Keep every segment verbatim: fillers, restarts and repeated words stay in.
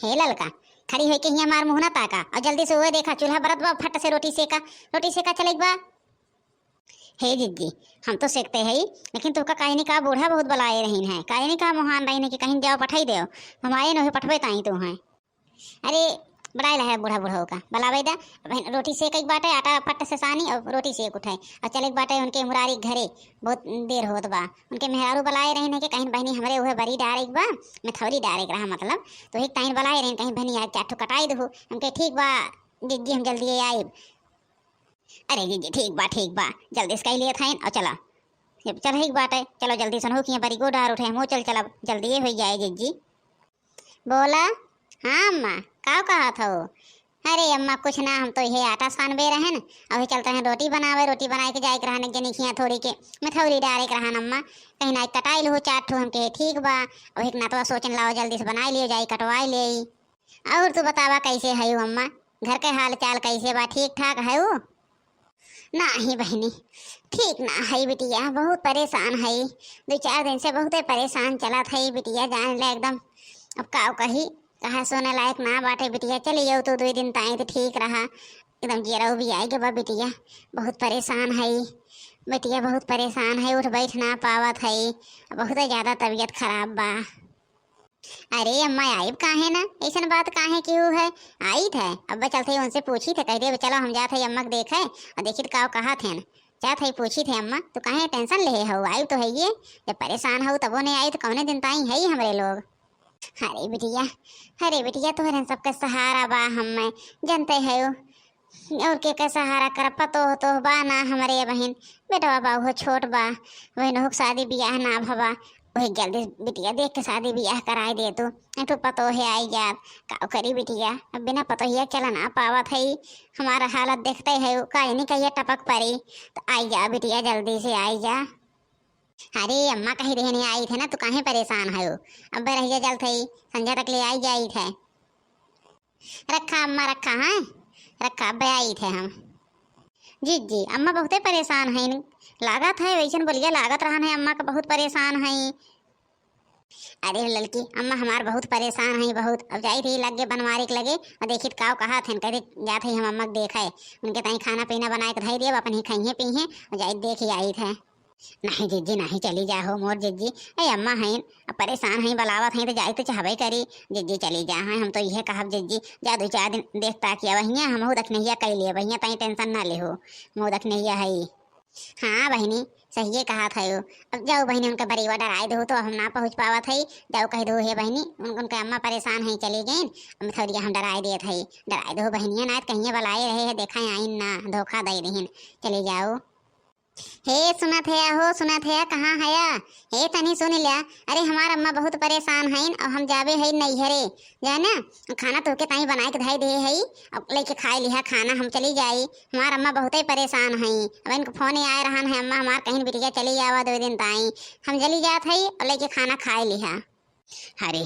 हे ललका, खड़ी होइके हियाँ हमार मुँह ना ताका, और जल्दी से उहे देखा, चूल्हा बरत बा, फट से रोटी सेका, रोटी सेका चलेक बा। हे जिज्जी, हम तो सेकते हई, लेकिन तोहका काहे नहीं का बूढ़ा बहुत बलाए रहीन है, काहे नहीं का मोहान रहीन है कि कहीं जाओ पठाई देओ, हम आए नहीं पठबे ताई तू हैं। अरे, बलाए ला है बूढ़ा बूढ़ा का, बलावे दा। अब रोटी सेकइक बाटे, आटा फट से सानी और रोटी सेक उठाए और चलेक बाटे उनके मुरारी के घरे। बहुत देर होत बा, उनके मेहरारू बलाए रहीन है कि कहीं बहिनी हमरे उहे बरी डारेक बा, मेथौरी डारेक रहा मतलब, तो एक ताइन बलाए रहीन, कहीं बहिनी आज चार ठो कटाई दहु। हमके ठीक बा जिज्जी, हम जल्दी आइब। अरे जिज्जी, ठीक बा, ठीक बा, जल्दी से कह लिए थाइन और चला। जब चल ही बाटे, चलो जल्दी से हो किया बरी गो डार उठे, हमो चल चला, जल्दी ये हो जाए जिज्जी। बोला। हाँ अम्मा, का कहत हो? अरे अम्मा, कुछ ना, हम तो ये आटा सानबे रहन, अबे चलत रहन रोटी बनावे, रोटी बनाए के जाए के रहन एक जनी खिया थोड़ी के मेथौरी डारे के रहन अम्मा, कहीं ना कटाई लहू चार ठो, हमके ठीक बा। अबे एक नतवा सोचन लाओ जल्दी से बनाई लियो जाई, कटवाई ले। और तू बतावा कैसे हयू अम्मा, घर के हाल चाल कैसे बा, ठीक ठाक हयू? नाही बहिनी, ठीक ना हई बिटिया, बहुत परेशान हई। दो चार दिन से बहुते परेशान चलत हई बिटिया, जान ले एकदम। अब का कही, कहा सोने लायक ना बाटे बिटिया। चली जाऊ तू दुई दिन ताई तो ठीक रहा, एकदम जियरा भी आई गबा बिटिया। बहुत परेशान हई बिटिया, बहुत परेशान हई, उठ बैठ ना पावत हई, बहुत ज्यादा तबीयत खराब बा। अरे अम्मा, आइब काहे ना, ऐसन बात काहे केहू है, आइत है। अब चलत है उनसे पूछित है, कह दे चलो हम जात है अम्मा के देखे और देखित का कहत हैं। जात है पूछित है अम्मा, तू काहे टेंशन लेहे हो, आइब तो है ये, जब परेशान हो तबो नहीं आई तो कौने दिन ताई है ही हमरे लोग। अरे बिटिया, अरे बिटिया, तोहरे सबके सहारा बा, हम मैं जानते है। और के का सहारा कर, पतोह तो बा ना हमरे बहिन, बेटवा बा उहो छोट बा, बहिन ओहक शादी बियाह ना भवा, वही जल्दी बिटिया देख के शादी बियाह कराए दे तू। नहीं तो पतोह है आई जात, का करी बिटिया, अब बिना पतोहिया चल ना पावत है। हमारा हालत देखते है, का नहीं कहिए टपक परी, तो आई जा बिटिया, जल्दी से आई जा। अरे अम्मा, कही देहनी आइत है ना, तू काहे परेशान है? अब रहिया जल्द है, संझा तक ले आई जाइत है। रखा अम्मा, रखा, हाँ, रखा, अब आइत है हम। जिज्जी, अम्मा बहुते परेशान है, लागत है वैसन बोलिया, लागत रहन है अम्मा का बहुत परेशान है। अरे ललकी अम्मा हमार बहुत परेशान है, बहुत। अब जाइत ही लगे बनवारी के लगे और देखित काव कहत हैं, कह दे जात है हम अम्मा के देखे, उनके ताई खाना पीना बनाए के धई देब, अपन ही खाइए पीहे और जाइत देख ही आइत है। नहीं जिज्जी नहीं, चली जा हो मोर जिज्जी। ए अम्मा हैं, अब परेशान हैं, बलावत हैं तो जाए तो चाहबे करी। जिज्जी चली जा, हैं हम तो यह कहब जिज्जी, जा दो चार दिन देख ताकि अब हियाँ हमहू दखनहिया कई लिए, हियाँ ताई टेंशन ना ले हो, हमहू दखनहिया है। हाँ बहिनी, सहिए कहत है। अब जाओ बहिनी, उनका बरीवा डराए दो तो हम ना पहुँच पावत है। जाओ कह दो हे बहिनी, उन, उनके अम्मा परेशान हैं, चली गईन, अब थोड़ी हम डराए देत है। डराए दो बहिनिया, ना तो कहिए बलाए रहे है, देखा आइन ना, धोखा दे दीन। चली जाओ। हे सुनत है हो, सुनत है, कहाँ हया? हे तनी सुन ल्या, अरे हमार अम्मा बहुत परेशान हईन और हम जाबे हई नैहरे, जाना, खाना तोहके ताई बनाए के धई दे हई, अब लेके खाए लिहा खाना, हम चली जाई, हमार अम्मा बहुते परेशान हई। अब इनको फोन आए रहन है, अम्मा हमार कहीं बिटिया चली आवा दो दिन ताई, हम चली जात हई और लेके खाना खाए लिहा। अरे,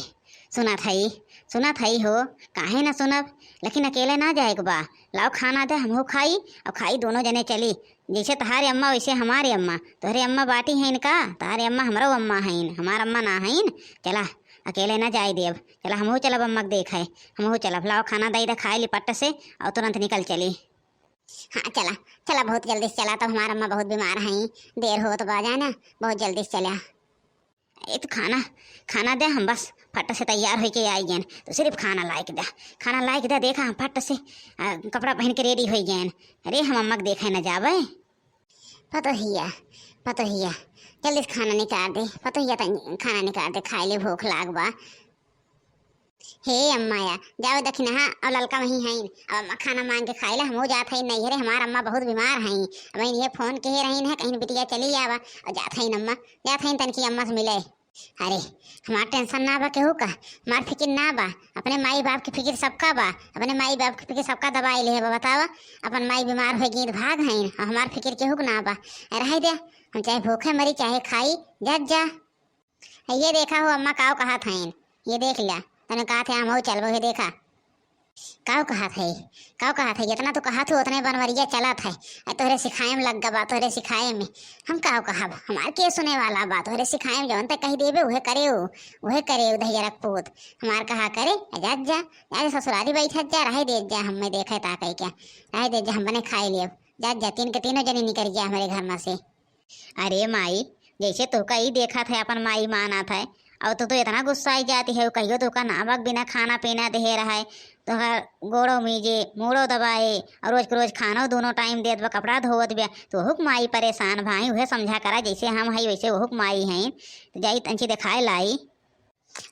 सुनत हई, सुनत हई हो, काहे ना सुनब, लेकिन अकेले ना जाए के बा। लाओ खाना दे, हमहू खाई, और खाई दोनों जने चली। जैसे तहारे अम्मा वैसे हमारे अम्मा, तोहरे अम्मा बाटी हैं इनका, तहारे अम्मा हमरो अम्मा हैं, हमार अम्मा ना हैं। चला, अकेले ना जाए देब, चला हमहू चलब अम्मा के देखे, हमहू चलब। लाओ खाना दे दे, खाए ली पट्ट से और तुरंत निकल चली। हाँ चला, चला बहुत जल्दी से चला, तब हमार अम्मा बहुत बीमार हैं, देर होत बा जाना, बहुत जल्दी से चला। ए, तू खाना, खाना दे, हम बस फट से तैयार होके आई गएन, तो सिर्फ खाना लाइक दे, खाना लाइक दे। देखा, हम फट से, आ, कपड़ा पहन के रेडी हो गएन। अरे, हम अम्मा के देखे न जावे। पतोहिया, पतोहिया, जल्दी से खाना निकाल दे, पतोहिया, तनी खाना निकाल दे, खाए ले भूख लाग बा। हे अम्मा या, जाओ दखिनहा और ललका वहीं हईन। अब अम्मा खाना मांग के खाइला, हमहू जात हई नैहरे, हमार अम्मा बहुत बीमार हईन। अब इन्हें फोन कहे रहीन है, कहीं बिटिया चली आवा, और जात हईन अम्मा, जात हईन तनकी अम्मा से मिले। अरे, हमार टेंशन ना बा केहू का, हमार फिकिर ना बा, अपने माई बाप के फिकिर सबका बा, अपने माई बाप के फिकिर सबका दबाई ले बा। बतावा, अपन माई बीमार हो गई तो भाग हईन, और हमार फिकिर केहू के ना बा। रहे दे, हम चाहे भूखे मरी चाहे खाई, जात जा। ये देखा हो अम्मा काव कहत हईन, ये देख लिया, तने कहत है हम हो चलबो, ये देखा। काउ कहत है, काउ कहत है, जितना तू कहत हो उतने बनवरिया चलत है। अरे तोहरे सिखाए में लग गबा, तोहरे सिखाए में। हम काउ कहब, हमार के सुने वाला बा, तोहरे सिखाए में जवन ते कही देबे उहे करे, उहे करे दहिजरक पूत। हमार कहा करे, आ जात जा, जा ससुरारी बैठत जा, रहे देत जा, हमें देखे ताके क्या, रहे देत जा, हम बने खाए लेब, जात जा, तीन के तीनों जनी निकल गया हमारे घर में से। अरे माई, जैसे तोहका ई देखत है अपन माई मानत है, और तू तो इतना गुस्साई जाती है, कहियो तोहका नावक बिना खाना पीना देहे रहे, तोहर गोड़ो मीजे, मूड़ो दबाए, और रोज के रोज खानो दोनों टाइम देत बा, कपड़ा धोवत बा, तो ओहुक माई परेशान भाई, उहे समझा करा, जैसे हम हई वैसे ओहुक माई हैं, तो जाई तंची देखाए लाई।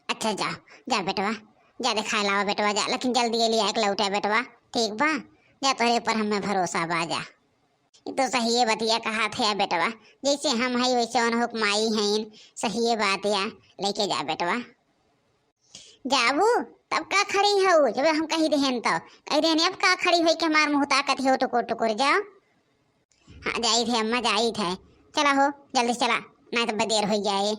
अच्छा जा, जा बेटवा, जा देखाए लावा बेटवा, जा, लेकिन जल्दी ये लिया के लौटे बेटवा, ठीक बा, जा तोहरे ऊपर हमें भरोसा बा, जा। ई तो सहिए बतिया कहत है बेटवा, जैसे हम हई वैसे ओनहुक माई हईन, सहिए बात या, लेके जा बेटवा। जाबू, तब का खड़ी हऊ, जब हम कही देहन तो, कही देहन अब का खड़ी होई के हमार मुँह ताकत हो टुकुर टुकुर, जाओ। हाँ जाइत है अम्मा, जाइत है, चला हो जल्दी चला, नहीं तो बदेर हो जाए।